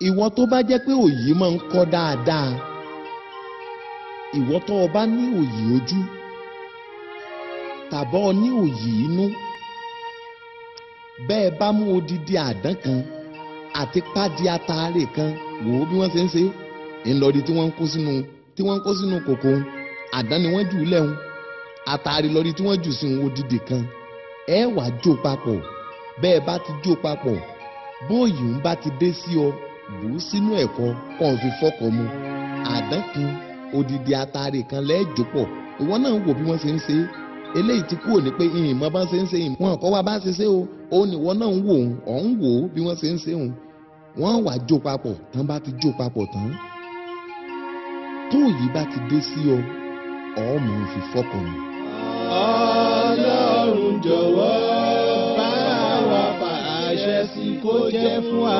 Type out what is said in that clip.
Ìwọ tó bá jẹ́ pé òyì máa ń kọ́ dáadáa, ìwọ tó o bá ní òyì ojú tàbọ̀ o ní òyì inú, bẹ́ẹ̀ bá mú odidi àdán kan àti pádì ataare kan, wò ó bí wọ́n ṣe ń ṣe ńlọrí tí wọ́n ń kó sínú tí wọ́n ń kó sínú kòkó. Àdán ni wọ́n jù ú lẹ́hùn, ataare lọ́rí tí wọ́n jù sínú odidi kan. Ẹ wàá jó papọ̀. Bẹ́ẹ̀ bá ti jó papọ̀, bóyì ń bá ti dé sí ọ, bù ú sínú ẹ̀kọ kó o fi fọ́kọ mu. Àdán kan, odidi ataare kan lẹ́ẹ̀jọ́ pọ̀. Ìwọ náà wò bí wọ́n ṣe ń ṣe. Eléyìí ti kúrò ní pé ìmọ̀ bá ṣe ń ṣe, wọn kọ́ wa bá ṣe ṣe o. Òun ìwọ náà ń wò ó, ń wò ó bí wọ́n ṣe ń ṣe òun. Wọ́n wàá jó papọ̀. Tán bá ti jó papọ̀ tán, tó yìí bá ti dé sí ọ, ọmọ fi fọ́kọ mu. Ọlọ́run jọ̀wọ́ bá wa fàṣẹ sí kó jẹ́ fún wa.